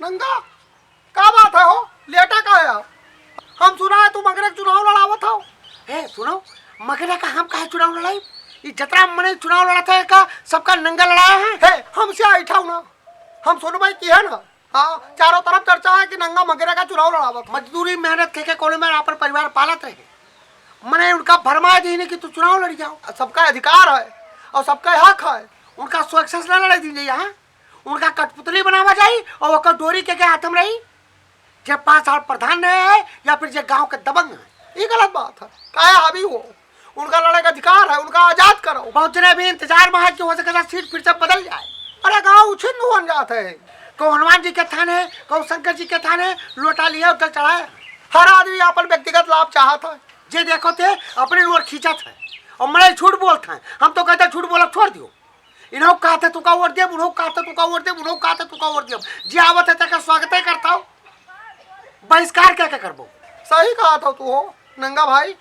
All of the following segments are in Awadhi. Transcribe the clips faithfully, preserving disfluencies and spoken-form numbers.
गंगा, का बात है हो? लेटा का है आप? हम सुना है तू मगरे के चुनाव लड़ावत हो। ए, सुनो, मगरे का हम काहे चुनाव लड़ाई? ई जतरा मने चुनाव लड़त है का, सबका नंगा लड़ाया है? हे, हमसे ऐठा ना। हम सुनबे की है ना। हाँ, चारों तरफ चर्चा है कि नंगा मगरे का चुनाव लड़ावत। मजदूरी मेहनत के, के कोने में आपन परिवार पालत रहे। मने उनका भरमा दीने कि तू चुनाव लड़ जाओ। सबका अधिकार है और सबका हक है। उनका स्वेच्छा से ना लड़े दी जाए, हाँ? उनका कठपुतली बनावा जाई और ओकर डोरी के, के हाथ में रही। जे पाँच साल प्रधान रहे हैं या फिर जे गांव के दबंग हैं, ये गलत बात है। काहे हावी हो? उनका लड़े का अधिकार है, उनका आजाद करो। बहुत जने भी इंतजार में है कि हो सके सीट फिर से बदल जाए। अरे गांव उछिन्न हुअन जात है। कहूँ हनुमान जी के थाने, कहूँ शंकर जी के थाने लोटा लिए उधर चढ़ाए। हर आदमी अपन व्यक्तिगत लाभ चाहत है। जे देखो थे अपने ओर खींचत है और मने झूठ बोलत है। हम तो कहते झूठ बोलब छोड़ दियो। इन्हों कहते तुका वोट देब, उन्हों कहते तुका वोट देब, उन्हों कहते तुका वोट देब। जे आवत है तेका स्वागत ही करता हो। बहिष्कार क्या क्या करबो? सही कहत हो तू हो नंगा भाई,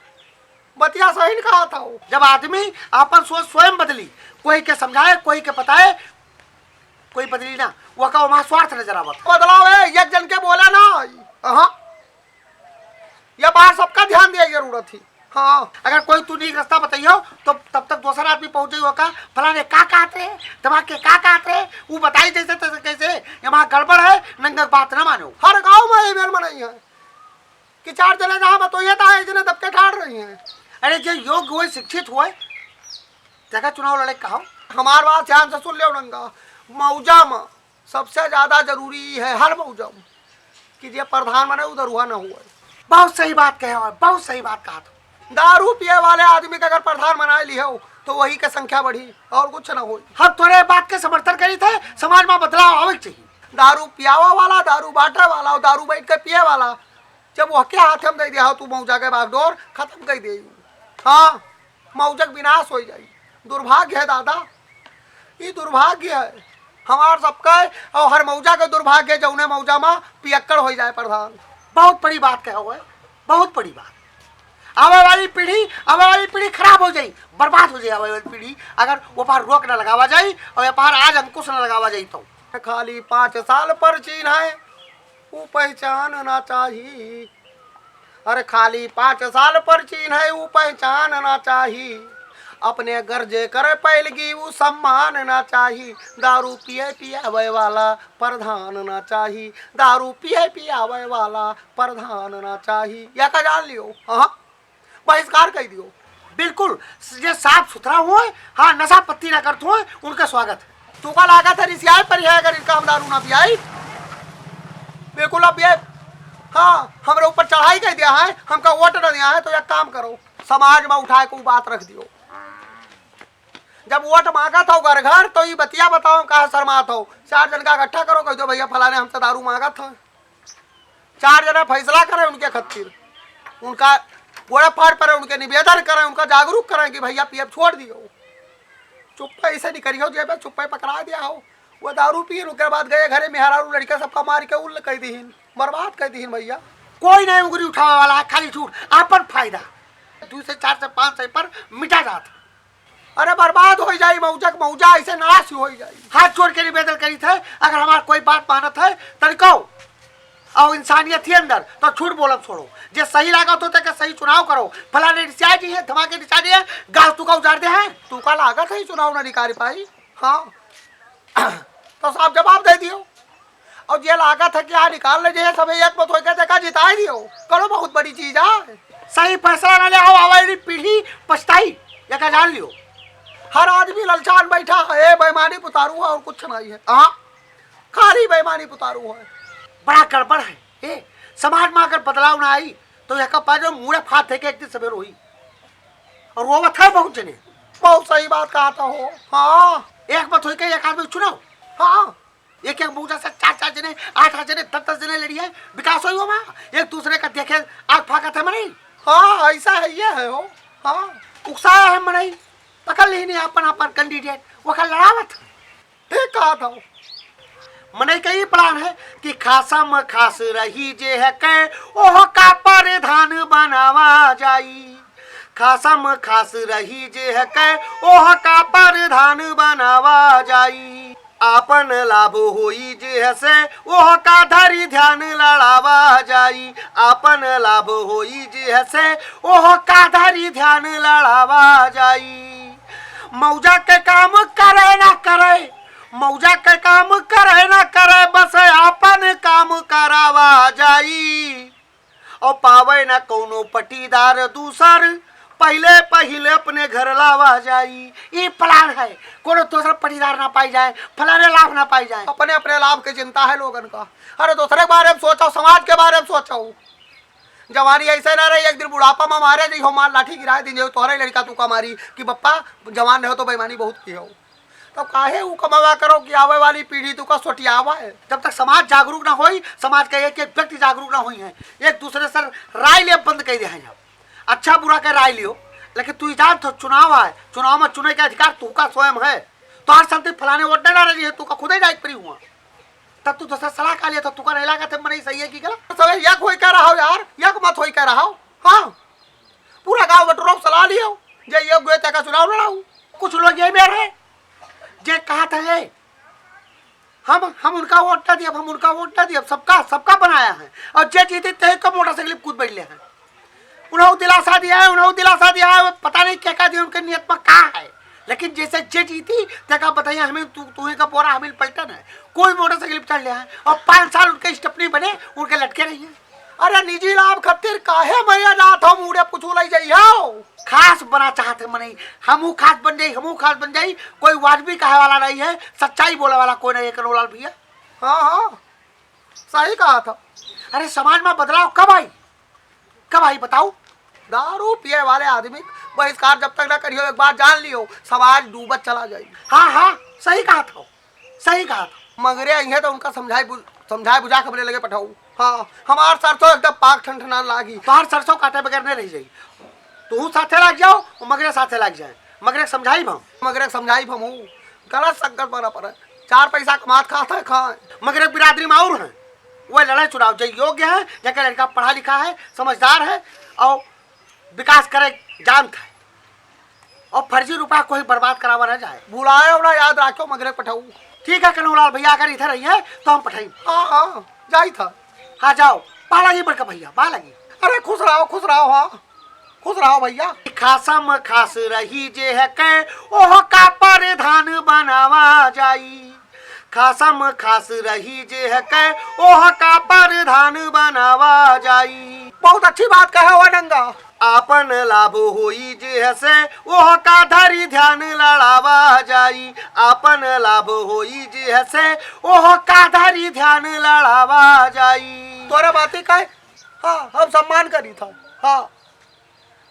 बतिया सही कहत हो। जब आदमी आपन सोच स्वयं बदली, कोई के समझाए, कोई के बताए, कोई बदली ना, वो का वहाँ स्वार्थ नजर आवत। बदलाव है, एक जन के बोला ना। हाँ, ये बात सबका ध्यान दिए जरूरत ही। हाँ, अगर कोई तू नीक रास्ता बताइयो तो तब तक दूसरा आदमी पहुँच जाइयो का, फलाने का कहत रहे, दिमाग के का कहत रहे, वो बताई जैसे तैसे कैसे, ये वहाँ गड़बड़ है, नंगा बात ना मानो। हर गांव में ये मेल मनई है कि चार जने जहाँ बतोइए तो एक जने दबके ठाड़ रही हैं। अरे जे योग्य होए, शिक्षित होए, देखा चुनाव लड़े कहो। हमार बात ध्यान से सुन लियो नंगा, मौजा में सबसे ज्यादा जरूरी है हर मौजा में कि जे प्रधान बने उधर हुआ न हुआ। बहुत सही बात कहे हो, बहुत सही बात कहा तू। दारू पिए वाले आदमी के अगर प्रधान बनाए लिहो तो वही के संख्या बढ़ी और कुछ न होई। हम तोरे बात के समर्थन करी थे, समाज में बदलाव आवे के चाहिए। दारू पियावे वाला, दारू बांटे वाला और दारू बैठ के पिए वाला, जब वह के हाथ में दे दिया हो तू मौजा के बागडोर खत्म कर दे। हाँ, मौजक विनाश हो जाई। दुर्भाग्य है दादा, ई दुर्भाग्य है हमार सबका और हर मौजा के दुर्भाग्य है, जौने मौजा में पियक्कड़ हो जाए प्रधान। बहुत बड़ी बात कहे हुए, बहुत बड़ी बात। आवे वाली पीढ़ी, आवे वाली पीढ़ी खराब हो जाई, बर्बाद हो जाई आवे वाली पीढ़ी, अगर वो पर रोक न लगावा जाई और ये पर आज अंकुश न लगावा जाई तो। खाली पाँच साल पर चीन्ह है, ऊ पहचान ना चाही। अरे खाली पाँच साल पर चीन्ह है, ऊ पहचान ना चाही। अपने गर्जे करे पैलगी, ऊ सम्मान ना चाही। दारू पिए पियावे वाला प्रधान ना चाही, दारू पिए पियावे वाला प्रधान ना चाही। या का जान लियो, हाँ, बहिष्कार कर दियो। बिल्कुल, जे साफ सुथरा होए, हाँ, नशा पत्ती ना करत होए, उनका स्वागत है। तुका लागत है रिसियाए पर है अगर इनका हम दारू ना पियाई? बिल्कुल अब ये, हाँ, हमरे ऊपर चढ़ाई कर दिया है, हमका वोट न दिया है, तो एक काम करो, समाज में उठाए को बात रख दियो। जब वोट मांगत हो घर घर, तो ये बतिया बताओ, काहे शर्मात हो? चार जन का इकट्ठा करो, कह दो भैया फलाने हमसे दारू मांगत है, चार जना फैसला करे उनके खातिर, उनका गोड़ा फाड़ पड़े, उनके निवेदन करें, उनका जागरूक करें कि भैया पियब छोड़ दियो, चुप्पे ऐसे निकलियो जेबे चुप्पे पकड़ा दिया हो। वो दारू पिए, ओकरे बाद गए घरे, मेहरारू लड़का सबका मार के उल्ल कर दीहिन, बर्बाद कर दीहिन भैया। कोई नहीं उंगली उठावे वाला, खाली झूठ, आपन फायदा। दू से चार से पाँच सौ पर मिटा जात। अरे बर्बाद हो जाई मौजक मौजा, ऐसे नाश हो जाई। हाथ जोड़ के निवेदन करी थे, अगर हमार कोई बात मानत है तनिको और इंसानियत ही अंदर, तो झूठ बोलब छोड़ो। जे सही लागत हो तेके सही चुनाव करो। फलाने रिसिया जी है, धमाके रिसिया जी है, गाल तुका उजाड़ दे हैं। तुका लागत है चुनाव ना निकाल पाई? हाँ, तो साफ जवाब दे दियो। और जे लागत है कि हाँ निकाल ले, जे सब एक मत होके देखा जिताई दियो, करो बहुत बड़ी चीज है। सही फैसला ना ले आओ, आवे वाली पीढ़ी पछताई, एका जान लियो। हर आदमी ललचान बैठा है, ए बेईमानी पुतारू है और कुछ नहीं है। हाँ, खाली बेईमानी पुतारू है। बड़ा गड़बड़ है। ए, समाज में अगर बदलाव ना आई तो एका पाजो मुड़े फाट थे के एक दिन सवेर होई। और वो बात है बहुत जने। बहुत सही बात कहा था हो। हाँ, एक मत होई के एक आदमी चुनाव। हाँ, एक एक मौजा से चार चार जने, आठ आठ जने, दस दस जने लड़ी है, विकास होई हो वहाँ। एक दूसरे का देखे आग फाकत है मनई। हाँ, ऐसा है, ये है हो। हाँ, उकसाया है मनई, पकड़ ली नहीं अपन अपन कैंडिडेट, वो का लड़ावत। ठीक कहा था। मनई का ये प्लान है कि खासम खास रही जे है कै, ओह का प्रधान बनावा जाई। खासम खास रही जे है कै, ओह का प्रधान बनावा जाई। आपन लाभ होई जेहसे, ओह का धरी ध्यान लड़ावा जाई। आपन लाभ होई जेहसे, ओह का धरी ध्यान लड़ावा जाई। मौजा के काम करे ना करे, मौजा के काम करे ना करे, बस आपन काम करावा जाई। और पावे ना कौनो पटीदार दूसर, पहिले पहिले अपने घर लावा जाई। ई plan है, कोनो दोसर पटीदार ना पाई जाए, फलाने लाभ ना पाई जाए। अपने अपने लाभ के चिंता है लोगन का। अरे दोसरे के बारे में सोचो, समाज के बारे में सोचो। जवानी ऐसे ना रही, एक दिन बुढ़ापा में मारे जइहो, मार लाठी गिराए दिन जइहो, तोहरे लड़का तू का मारी कि बप्पा जवान रहो तो बेईमानी बहुत की हो। तब काहे ऊ कमावा करो कि आवे वाली पीढ़ी तू का सोटियावा है? जब तक समाज जागरूक ना होई, समाज का एक एक व्यक्ति जागरूक ना होई है, एक दूसरे से राय ले बंद कर दे हैं। अब अच्छा बुरा के राय लियो, लेकिन तू ही जान तो चुनाव है, चुनाव में चुने के अधिकार तू का स्वयं है। तो हर साल तू फलाने वोट ना डाले रही है, तू का खुदे जाए पड़ी हुआ। तब तू दूसरा सलाह का लिया, तो तू का नहीं लगा थे मनई सही है कि गलत? सब एक होई कह रहा हो यार, एक मत होई कह रहा हो। हाँ, पूरा गांव बटोरो सलाह लियो, जे योग्य है तेका चुनाव लड़ाऊ। कुछ लोग ये मेर है, जे कहा था ये, हम हम उनका वोट ना दिए, हम उनका वोट ना दिए, सबका सबका बनाया है। और जे जीते ते का मोटरसाइकिल कूद बैठ ले हैं। उन्हों दिलासा दिया है, उन्हों दिलासा दिया है, पता नहीं क्या क्या दिया, उनके नियत में का है। लेकिन जैसे जे जीती तेका बताइए हमें, तू तू ही का बोरा हमें पलटन है। कोई मोटरसाइकिल पे चढ़ ले हैं और पाँच साल उनके स्टेपनी बने, उनके लटके रही है। अरे निजी लाभ खातिर काहे मरिया जात हो, मूड़े पुछू लई जाई हो। खास बना चाहते मनई, हमहू खास बन जाई, हमहू खास बन जाई। कोई वाजबी कहे वाला नहीं है, सच्चाई बोले वाला कोई नहीं है कन्हैया लाल भैया। हाँ हाँ, सही कहा था। अरे समाज में बदलाव कब आई, कब आई बताओ? दारू पिए वाले आदमी बहिष्कार जब तक ना करियो, एक बार जान लियो समाज डूबत चला जाई। हाँ हाँ, सही कहा था, सही कहा था। मगरे आई है तो उनका समझाई बु-, समझाई बुझा के हमरे लगे पठाऊ। हाँ, हमार सरसों एकदम पाक ठनठनान लागी। तोहार सरसों काटे बगैर नहीं रह जाई। तू साथे लाग जाओ, वो मगरे साथे लाग जाए। मगरे के समझाई हम। मगरे के समझाई हम हूँ। गलत संगत बना पड़े। चार पैसा कमात खात है, खाए। मगरे के बिरादरी में और हैं। वह लड़ाई चुनाव जो योग्य है, जेकर लड़का पढ़ा लिखा है, समझदार है और विकास करे जानत है। और फर्जी रुपया कोई बर्बाद करावा ना जाए। भुलायो ना, याद राखो, मगरे पठाऊ। ठीक है कन्हैया लाल भैया, अगर इधर आई है तो हम पठाई। हाँ हाँ, जाई था। हाँ जाओ, पा लगी बड़का भैया, पा लगी। अरे खुश रहो, खुश रहो, हाँ खुश रहो भैया। खासम खास रही जे है के, ओह का प्रधान बनावा जाई। खासम खास रही जे है के, ओह का प्रधान बनावा जाई। बहुत अच्छी बात कहे हो नंगा। आपन लाभ होई जे है से, ओह का धरी ध्यान लड़ावा जाई। आपन लाभ होई जे है से, ओह का धरी ध्यान लड़ावा जाई। तोरा बाती का है? हाँ, हम सम्मान करी था। हाँ,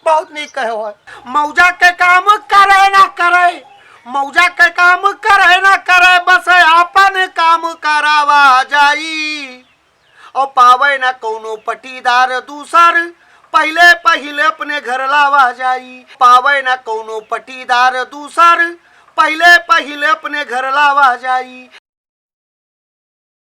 बहुत नीक कहे हो। मौजा के काम करे ना करे, मौजा के काम करे ना करे, बस आपन काम करावा जाई। और पावे ना कौनो पटीदार दूसर, पहिले पहिले अपने घर लावा जाई। पावे ना कौनो पटीदार दूसर, पहिले पहिले अपने घर लावा जाई।